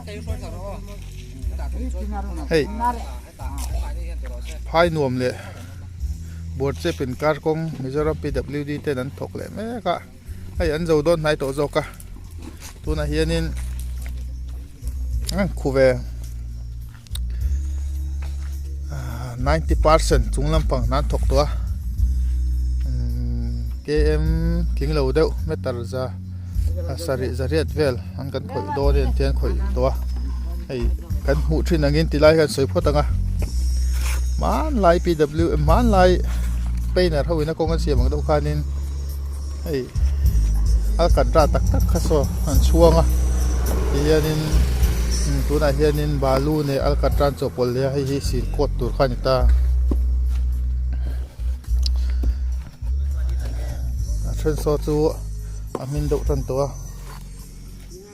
Hei phai nuam leh Buarchep inkar kawng Mizoram PWD ten an thawk leh mek a hei an zo dawn hnai tawh zawk a tunah hianin an khu ve 90% chung lampang hna an thawk tawh a km tling lo deuh meter za sarih zariat vel an kan khawih dawn a ni an khawih tawh a hei kan hmuh thin angin ti lai hian sawi phawt ang a hmanlai pw hmanlai painter ho in a kawng an siam ang deuh khanin hei alkatra tak tak kha saw an chhuang a tihianin tunah hianin balu leh alkatra an chawhpawlh leh a hei hi sil coat tur kha a ni ta. A then saw chu a hmin deuh tan tawh a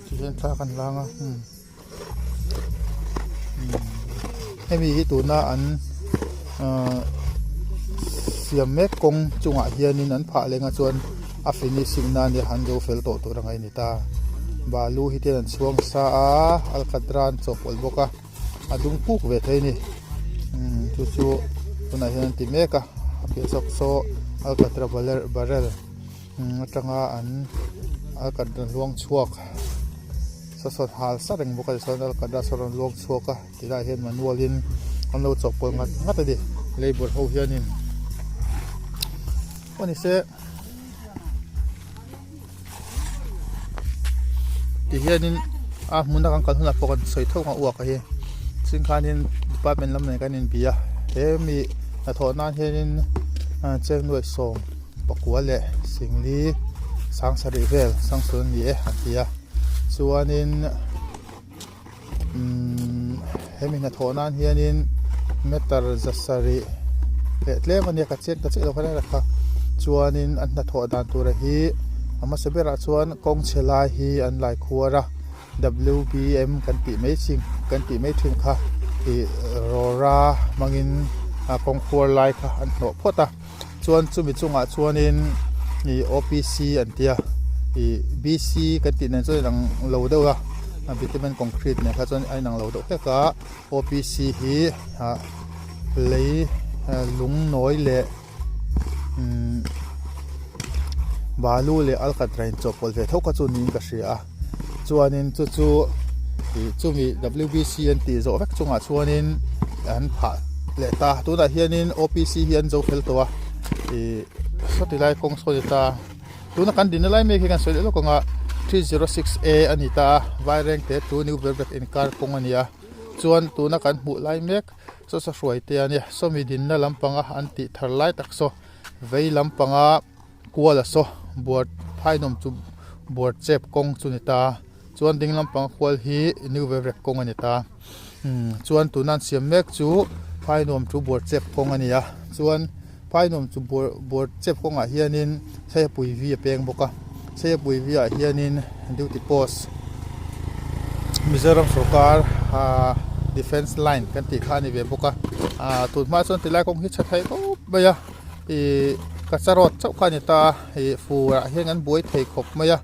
tihian thla kan lang a umm hemi hi tuna an ahh siam mek kawng chungah hianin an phah leng a chuan a finishing na ania an zo fel tawh tur ang a ni ta balu hi te an chhuang sa a alkatra an chawhpawlh bawk a. a dum kuk ve thei a ni umm chu chu tunah hian an ti mek a a piah zawk saw alkatra barrel atanga an alkatra luang chhuak saw sawn hal sa reng bawk a tichuan alkatra saw rawn luang chhuak a tilai ah hian manual in an lo chawhpawlh ngat ngat a ni labour ho hianin aw ni se. Tihianin a hmuna kan kal hunah pawh kan sawi tho ang a uak a hi ching khanin department lam nen kan inbia he mi hnathawh nan hianin cheng nuai sawm pakua leh singli sang sarih vel sang sawn a ni e an ti a chuanin umm hemi hnathawh nan hianin meter za sarih leh tlem a nia ka chiang ta chiah lo kha kha chuanin an hnathawh dan tura hi a hmasa berah chuan kawng chhe lai hi an lai khuar a w b m kan tih mai chin kan tih mai thin kha ih rawra hmangin a kawng khuar lai kha an hnawh phawt a chuan chumi chungah chuanin ih o p c an tia ih b c kan tih nen chuan a inang lo deuh a bitumen concrete nen kha chuan a inang lo deuh hlek a o p c hi ah lei lung nawi leh umm balu leh alkatra inchawhpawlh ve tho kha chu niin ka hria a chuanin chu chu ih chumi w b c an tih zawh vek chungah chuanin an phah leh ta tunah hianin o p c hi an zo fel tawh a ih sawti lai kawng saw ni ta tuna kan dinna lai mek hi kan sawi leh lawk ang a 306 a a ni ta a vairengte to new vervek inkar kawng a ni a chuan tuna kan hmuh lai mek saw saw hruai te a nia sawmi dinna lampanga an tih thar lai tak saw vei lampanga. Kuala saw buar phainawm chu buar chep kawng chu ni ta chuan ding lampang kual hi new vevrek kawng a ni ta umm chuan tuna an siam mek chu phainawm chu buar chep kawng a ni a chuan phainawm chu buar buar chep kawngah hianin Saiapui vi a peng bawk a Saiapui vi ah hianin duty post Mizoram sawrkar ahh defence line kan tih kha a ni ve bawk a ahh tun hma chuan tilai kawng hi tha thei khawp mai a. Ih kacha road chauh kha a ni ta a ih fur ah hian an buai thei khawp mai a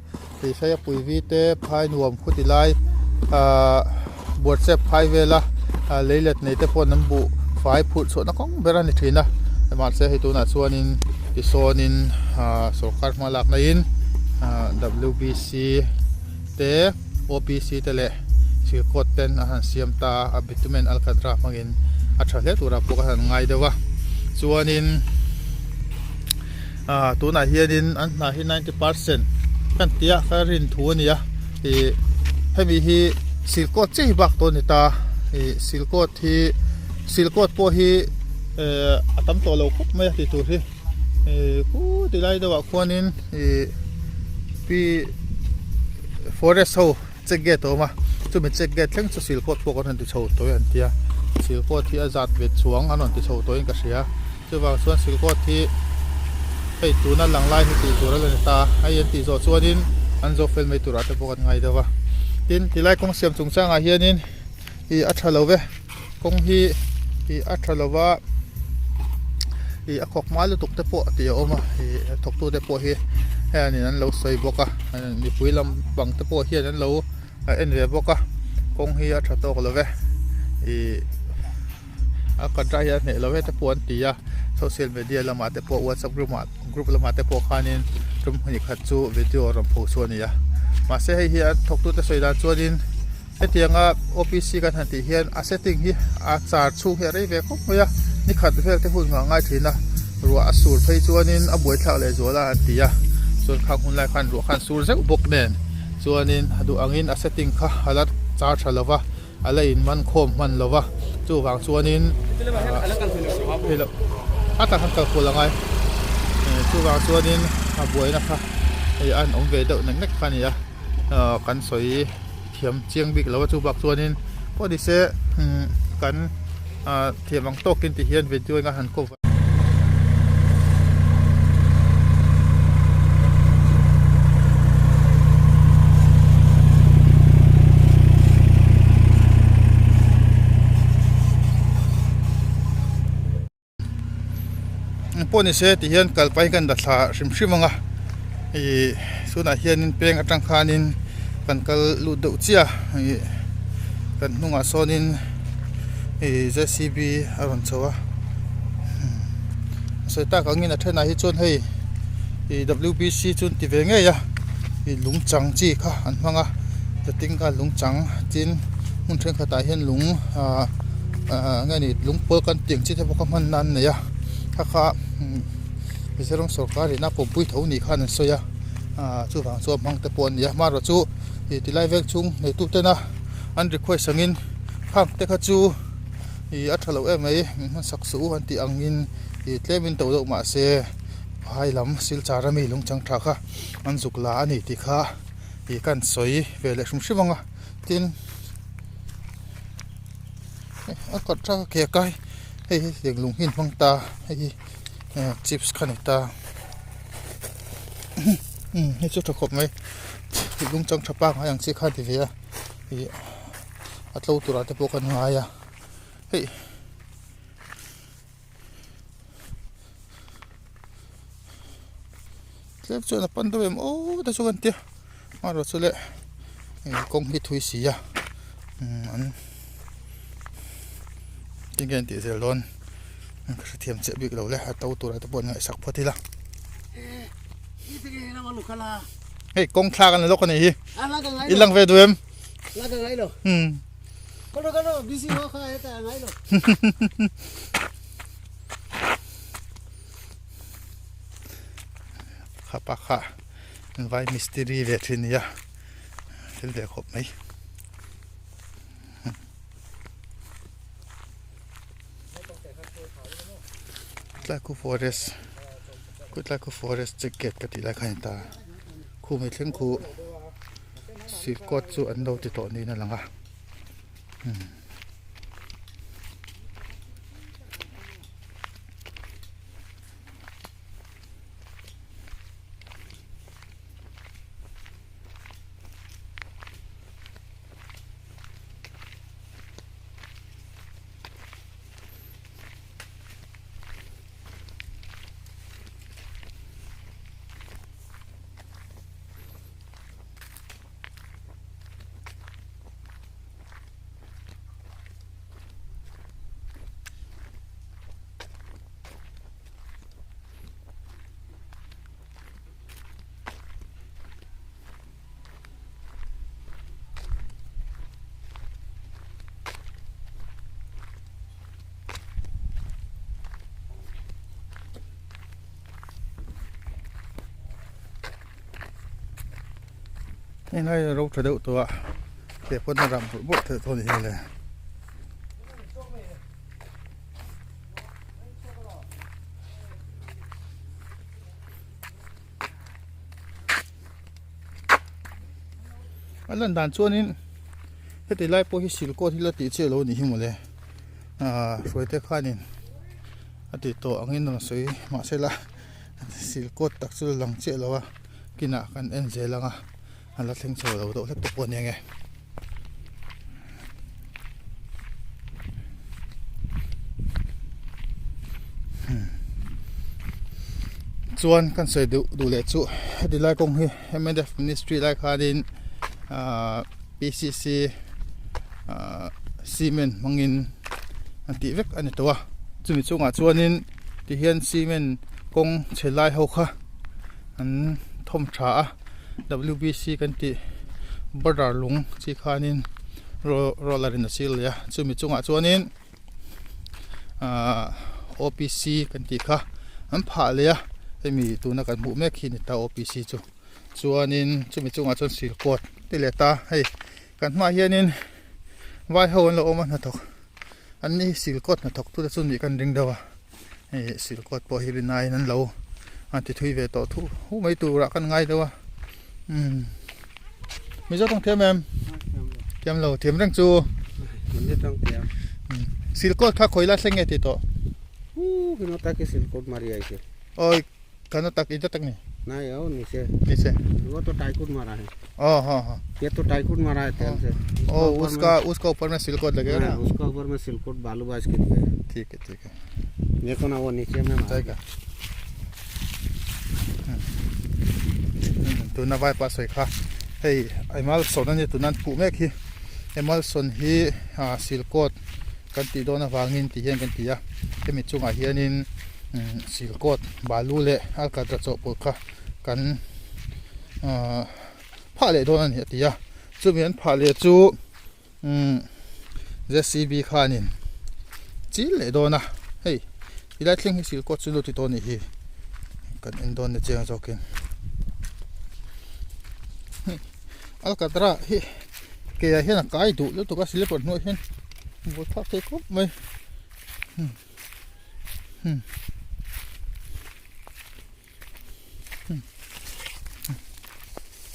ih hreia pui vi te phai nuam khu ti lai ahh buatsaip phai vel a ah lei let nei te pawh an buh fai phurh chhuah na kawng ber a ni thin a mahse hei tunah chuanin tisawnin ah sawrkar hma lak na in ah w b c te o p c te leh thil coat ten a han siam ta a bitumen alkatra hmangin a tha hle turah pawh ka han ngai deuh a chuanin ah tunah hianin an hna hi ninety percent kan tia ka rin thu a ni a ih hemi hi sil coat chiah hi bak tawh a ni ta ih sil coat hi sil coat pawh hi eh a tam tawh lo khawp mai a tih tur hi ih khu ti lai deuhah khuanin ih pi forest ho check gate a awm a chumi check gate thleng chu sil coat pawh kan rawn ti chho tawh an tia sil coat hi a zat ve chuang an rawn ti chho tawhin ka hria chuvang chuan sil coat hi hei tuna lang lai hi tih tur a la ni ta hei an tih zawh chuanin an zo fel mai turah te pawh kan ngai deuh a tin tilai kawng siam chungchangah hianin ih a tha lo ve kawng hi ih a tha lo va ih a khawk hma lutuk te pawh tih a awm a ih thawktu te pawh hi hianin an lo sawi bawk a mipui lampang te pawh hian an lo en ve bawk a. kawng hi a tha tawk lo ve ih a katra hi a hneh lo ve te pawh an ti a social media lamah te pawh whatsapp group ah group lamah te pawh khanin tum hnih khat chu video a rawn pho chu a ni a mahse hei hi a thawktute sawi dan chuanin hetianga O_P_C kan han tih hian a setting hi a char chhung hi a rei ve khawp mai a ni khat vel te hun nghah ngai thin a ruah a sur phei chuanin a buaithlak leh zual a an ti a chuan khang hun lai khan ruah khan sur zeuh bawk nen chuanin a duh angin a setting kha a la char tha lo va. A la in man khawm hman lo va, chuvang chuanin hei loh a tak han kal kual a ngai. Chuvang chuanin a buaina kha hei a han awm ve deuh nek nek kha a ni a, kan sawi thiam chiang bik lo a, chuvang chuanin pawh ni se kan thiam ang tawkin ti hian video eng a han cover. Pawh ni se ti hian kal pahin kan la thla hrim hrim ang a ih tunah hianin peng atang khanin kan kal lut deuh chiah a ih kan hnungah sawnin ih J_C_B a rawn chho a sawi tak angin a thenah hi chuan hei ih W_B_C chu an ti ve ngei a ih lung chang chi kha an hmang a chutin kha lung chang tin hmun thenkhatah hian lung ah ah nge ni lung pawl kan tih ang chi te pawh kha hman nan an nei a kha kha Mizoram sawrkar in a pawmpui tho ni khan an sawi a ah chuvang chuan hmang te pawh an ni a hmanraw chu ih tilai veng chhung neitu tena an request angin khang te kha chu ih a tha lo em mai min hman sak suh u an tih angin ih tlem in to deuh mah se phai lam silchar ami lung chang tha kha an zuk la a ni tih kha ih ka han sawi ve leh hrim hrim ang a tin a kawt tha ka khek a hei hi tiang lung hi an hmang ta hei hi chips kha a ni ta hei chu tha khawp mai lung chang tha pangngai ang chi kha a ni ve a ih a tlo turah te pawh kan ngai a hei tlem chuan a pan deuh em aw te chu kan tia amaherawh chu le kawng hi thui si a an tinge an tih zel dawn ka hrethiam chiah bik lo le a to turah te pawh an ngaihsak phawt ila hei kawng thlak an la lawk a nih hi i lang ve duh em Kha pa kha vai mistiri ve thin nia thil ve khawp mai. Tlai khu forest khu tlai khu forest check gate ka tih lai kha a ni ta khu mai thleng khu sirkawt chu an lo ti tawh niin a lang a. Heng lai ro tha deuh tawh a ke pawn a ram burh burh theih tawh a ni hi le. A lan dan chuanin heti lai pawh hi silkawn hi la tih chiah lo a nih hi mawle ah hruaite khanin a tih tawh angin a rawn sawi mahsela silkawn tak chu la lang chiah lo a kinah kan en zel ang a a la thleng chho lo deuh hlek te pawh a ni ang e. Chuan kan sawi duh duh leh chu heti lai kawng hi mnf ministry lai khanin ahh P_C_C. Ahh cement hmangin an tih vek a ni tawh a chumi chungah chuanin tihian cement kawng chhe lai ho kha an thawm tha a W B C kan tih border lung chi khanin roller in a sil leh a chumi chungah chuanin ahh O P C kan tih kha an phah leh a hemi tuna kan hmuh mek hi a ni ta O P C chu chuanin chumi chungah chuan sil coat ti leh ta hei. Kan hmaah hianin vai ho an lo awm a hnathawk an ni hi silkawt hnathawk tute chu nih kan ring deuh a hei silkawt pawh hi rinaiin an lo an ti thui ve tawh thu hu mai turah kan ngai deuh a umm mizo tawng thiam em thiam lo thiam reng chu silkawt kha khawi lai thleng nge tih tawh awi Kana tak ida tak ni. नहीं हो नीचे नीचे वो तो टाइकूट मारा है ओ हाँ हाँ ये तो टाइकूट मारा है तेल से ओ उसका उसका ऊपर में सिलकोट लगेगा ना हाँ, उसका ऊपर में सिलकोट बालू बाज के दिया है ठीक है ठीक है देखो ना वो नीचे में मारा जाएगा tuna vai pa sawi kha hei emulsion a ni tuna an phuh mek hi emulsion hi ah silcoat kan tih dawn avangin ti hian kan ti a hemi chungah hianin silcoat balu leh alkatra chawhpawlh kha kan ahh phah leh dawn a ni a ti a chumi an phah leh chu umm J C B khanin chil leh dawn a hei tilai thleng hi silcoat chu lut ti tawh a nih hi kan en dawn ni chiang zawkin alkatra hi ke ah hian a kai duh lutuk a slipper hnuaiah hian buai phak thei khawp mai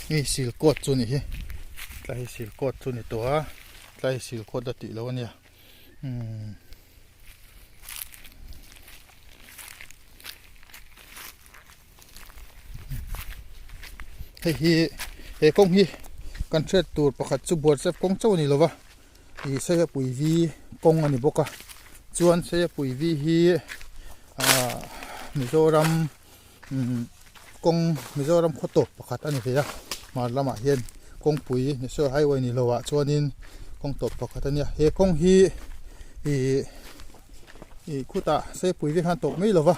hei sil coat chu a ni hi tlai hi sil coat chu a ni tawh a tlai hi sil coat la tih loh a nia umm. Hei hi he kawng hi kan hriat tur pakhat chu buatsaih kawng chauh a ni lo va ih Saiapui vi kawng a ni bawk a chuan Saiapui vi hi ah Mizoram umm kawng Mizoram khaw tawp pakhat a ni ve a hmar lamah hian kawngpui National Highway ni lo ah chuanin kawng tawp pakhat a nia he kawng hi ih ih khutah Saiapui vi khan a tawp mai lo va.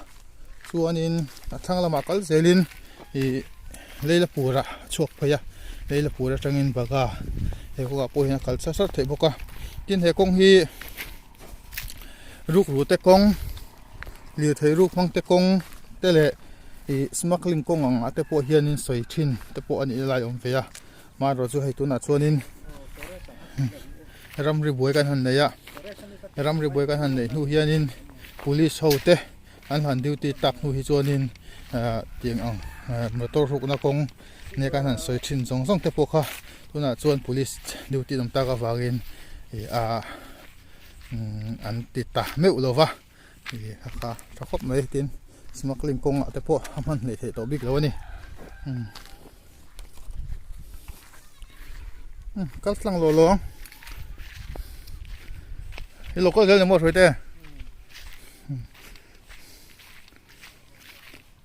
Chuanin a thlang lamah kal zelin ih Leilapur ah a chhuak phei a Leilapur atangin Bagha he kawngah pawh hian a kal char char theih bawk a tin he kawng hi rukru te kawng lirthei ruk hmang te kawng te leh ih smuggling kawng ang ah te pawh hianin sawi thin te pawh a nih lai a awm ve a amaherawhchu chu hei tunah chuanin ramri buai kan han nei a ramri buai kan han neih hnu hianin police ho te. An han duty tak hnu hi chuanin ahh tiang ang ahh motor hrukna kawng nge kan han sawi thin zawng zawng te pawh kha tunah chuan police duty an awm tak avangin ih ahh umm an ti ta meuh lo va ih a kha tha khawp mai tin smuggling kawngah te pawh a hman hleih theih tawh bik lo a ni umm kal tlang lawh lawng i lo kal zel ni maw hruai te.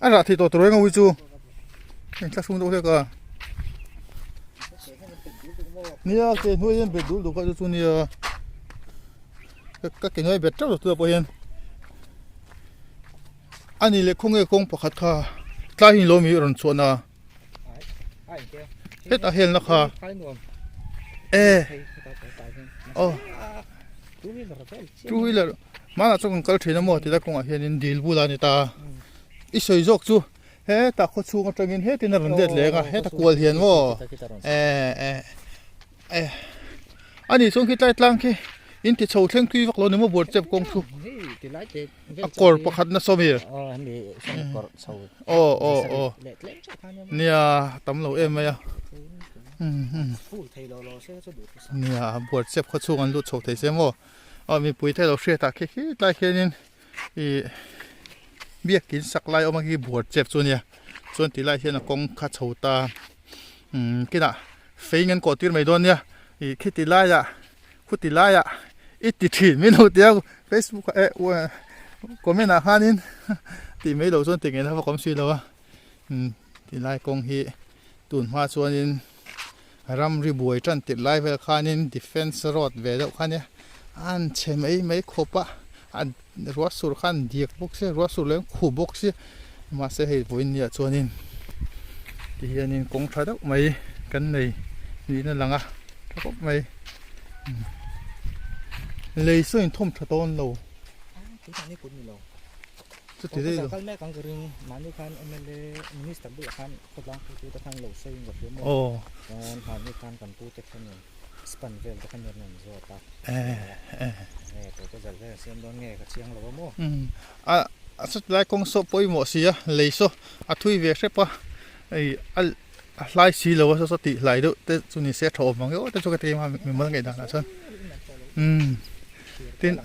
A rah thei tawh tur reng a ui chu heng thla hrung deuh hlek a nia ke hnuai hian bet dul dul kha chu chu nia ka ke hnuai bet teuh teuh pawh hian a ni leh khawnge kawng pakhat kha tlai hi lo mi rawn chhuah na hetah helna kha e aw two wheeler hmanah chuan kan kal thin a maw ti lai kawngah hianin dil bulah a ni ta i sawi zawk chu hetah khaw chhung atangin hetin a rawn let leh ang a heta kual hian maw e e e a nih chuan khi tlai tlang khi in ti chho thleng tui vak lo ni maw buar chep kawng chu a kawr pakhat na sawm i aw aw aw nia tam lo em mai a nia buar chep khaw chhung an lut chho thei se maw aw mipui te lo hriat ah khi khi tlai khianin ih biakin sak lai awm a khi buar chep chu a nia chuan ti lai hian a kawng kha chho ta umm kinah fei ngan kawh tir mai dawn nia ih khiti laiah khuti laiah i ti thin min lo tia facebook ah eh comment ah khanin tih mai loh chuan ti ngei na vak awm si lo a umm tilai kawng hi tun hma chuanin. Ramri buai tan tirh lai vel khanin defence road ve deuh kha nia a an chhe mai mai khawp a a ruah sur kha an diak bawk sia ruah sur leh an khuh bawk sia mahse hei vawiin ni ah chuanin ti hianin kawng tha deuh mai kan nei niin a lang a tha khawp mai lei saw inthawm tha dawn lo. Chuti daih lo. Kal mek ang ka ring mahni khan MLA minister bulah khan khawtlang pu te khan lo sawi in ka hria maw. Aw. Chuan mahni khan kan pu te khan in span vel te khan in rawn zawt a. Eh eh. Nge proposal vel an siam dawn nge ka chiang lo a maw. Umm a a chutilai kawng saw pawimawh si a lei saw a thui ve hrep a hei a a hlai si lo a saw saw tih hlai deuh te chu ni se a tha awm ang emaw te chu ka ti em a mimal ngaihdan ah chuan umm. Tin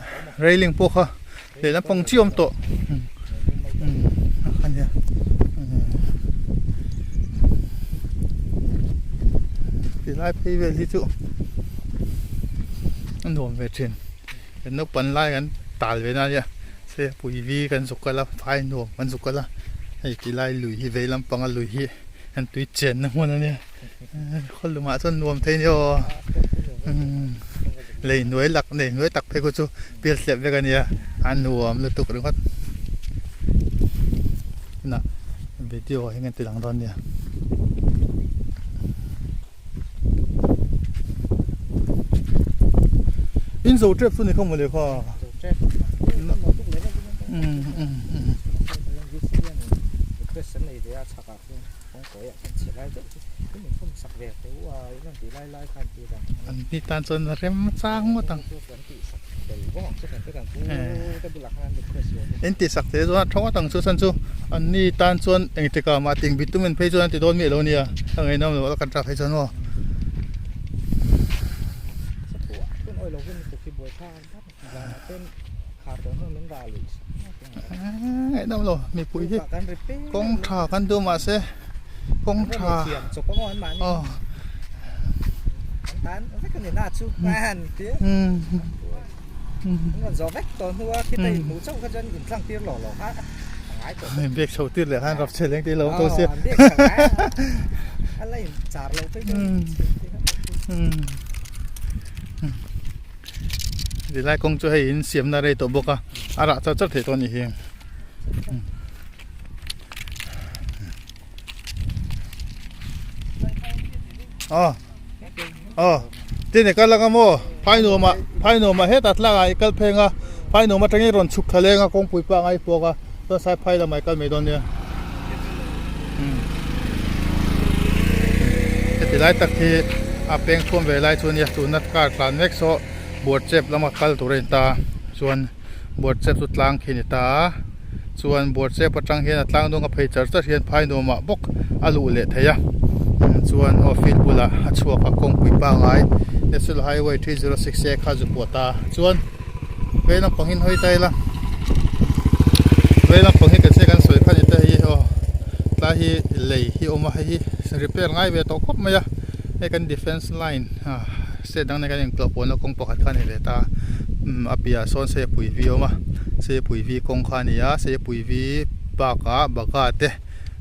railing pawh kha lehlam pang chi awm tawh a nia tilai phei vel hi chu a nuam ve thin kan naupang lai kan tal ve na nia se pui vi kan zuk kal a phai nuam kan zuk kal a hei tilai lui hi vei lampanga lui hi an tui chenna hmun a nia. Khaw lumah chuan nuam thei nia aw lei hnuai lak lei hnuai tak phei khu chu pial thlep vek a nia a nuam lutuk ringawt tunah video ah hian kan ti lang dawn nia. In zo tep chu ni kha mawle kha. An ni tan chuan rem chang ngawt ang. In tih sak te chuan a tha ngawt ang chu chhan chu an ni tan chuan engtikah mah ting bit tum in phei chuan an ti dawn miah lo nia a ngaihnawm loh a kan tah phei chuan maw. Ngaihnawm lo mipui hi kawng tha kan duh mahse kawng tha aw biak chho tir leh khan rap chhe leng tih lo awm tawh sia Tilai kawng chu hei in siamna rei tawh bawk a a rah char char theih tawh a nih hi aw aw tin i kal anga maw phai nuamah phai nuamah hetah tlangah i kal pheng a phai nuam atangin rawn chhuk thla leng a kawngpui pah a ngai puak a chuan sai phai lamah i kal mai dawn nia heti lai tak hi a peng chhuam ve lai chu a nia tuna car tlan mek saw buarchep lama kal tur a ni ta chuan buarchep chu tlang khi a ni ta a chuan buarchep atang hian a tlang dawng a phei char char hian phai nuamah bawk a luh leh thei a chuan aw field bulah a chhuak a kawngpui pangai national highway 306 a kha zu pawh ta chuan. Vei lampang hi hawi ta ila vei lampang hi kan se kan sawi kha ni te hi aw tlai hi lei hi a awm a hei hi repair ngai ve tawh khawp mai a hei kan defence line ah state dang nen kan intlawh pawhna kawng pakhat kha a ni ve ta umm a piahah sawn seipui vi a awm a seipui vi kawng kha a ni a seipui vi bakah bagha te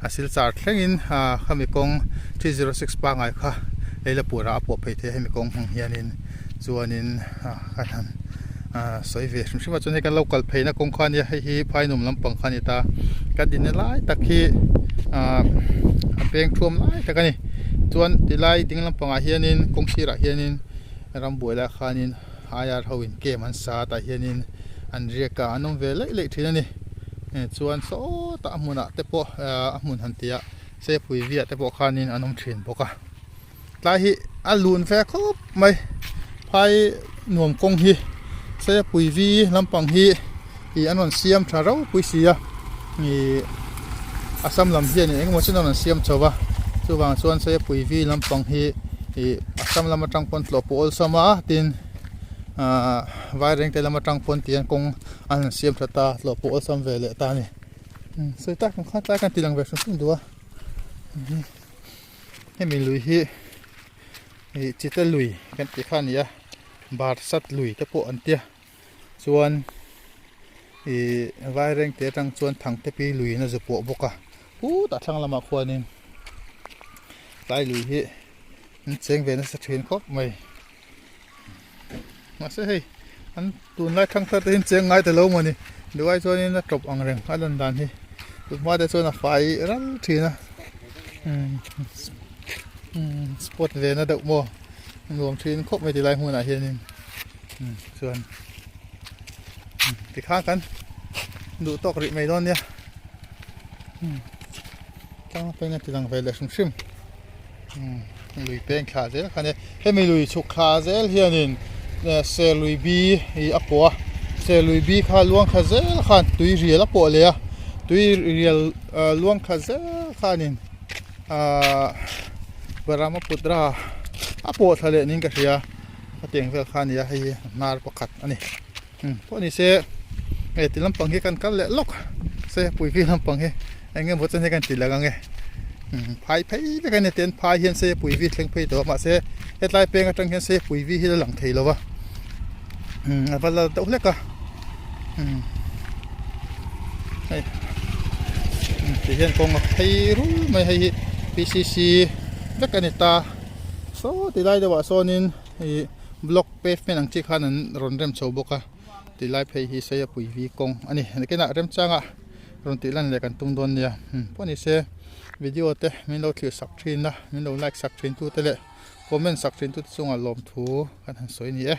a silchar thlengin ah khami kawng 306 pangngai kha leilapurah a pawh phei thei a hemi kawng hmang hianin. Chuanin ka han sawi ve hrim hrim a chuan hei kan lo kal pheina kawng kha a nia hei hi phainum lampang kha a ni ta ka dinna lai tak hi ahh a peng thuam lai tak a ni chuan tilai ding lampangah hianin kawng sirah hianin rambuai lai khanin IR ho in camp an sa a tah hianin an riak a an awm ve laih laih thin a ni chuan sawtah a hmunah te pawh a hmun han tih ah sepui viah te pawh khanin an awm thin bawk a. Tlai hi a lun ve khawp mai phai nuam kawng hi seipui vi lampang hi ih an rawn siam tha ropui si a ih Assam lam hian eng emaw chen an rawn siam chho va chuvang chuan seipui vi lampang hi ih Assam lam atang pawn tlawh pawh awlsam a tin ahh Vairengte lam atang pawn tihian kawng an rawn siam tha ta tlawh pawh awlsam ve leh ta a ni sawi tak ang khan tlai khan ti lang ve hrim hrim duh a. Hemi lui hi ih chite lui kan tih kha a ni a barsat lui te pawh an tia chuan ih vaireng te atang chuan thangtepi lui in a zu pawh bawk a putah thlang lamah khuanin tlai lui hi. An cheng ve nasa thin khawp mai. Mahse hei an tunlai thangthar te hian cheng ngai ta lo maw ni. Duhai chuanin a tawp ang reng a lan dan hi. Tunhma te chuan a fai ral thin a. Umm spot ve na deuh maw nuam thin khawp mai tilai hmunah hianin chuan tikhan kan duh tawk rih mai dawn nia. Tlang peng a ti lang ve leh hrim hrim. Lui peng thla zel kha nia hemi lui chhuk thla zel hianin serlui bi ih a pawh a serlui bi kha luang thla zel khan tui rial a pawh leh a tui rial luang thla zel khanin ahh Brahmaputra a pawh thla leh niin ka hria hetiang vel kha a ni a hei hi hnar pakhat a ni. Pawh ni se hei ti lampang hi kan kal leh lawk se pui vi lampang hi eng emaw chen hi kan ti lang ang e phai phei vek a ni tin phai hian se pui vi thleng phei tawh a mahse hetlai peng atang hian se pui vi hi la lang thei lo va a va la deuh hlek a hei ti hian kawng a phei rul mai hei hi P C C vek a ni ta saw ti lai deuhah sawnin ih block pavement ang chi khan an rawn rem chho bawk a tilai phei hi sei a pui vi kawng a ni nakinah remchanga rawn tih lan leh kan tum dawn nia pawh ni se video te min lo thlir sak thin a min lo like sak thin tu te leh comment sak thin tu te chungah lawmthu kan han sawi a ni e.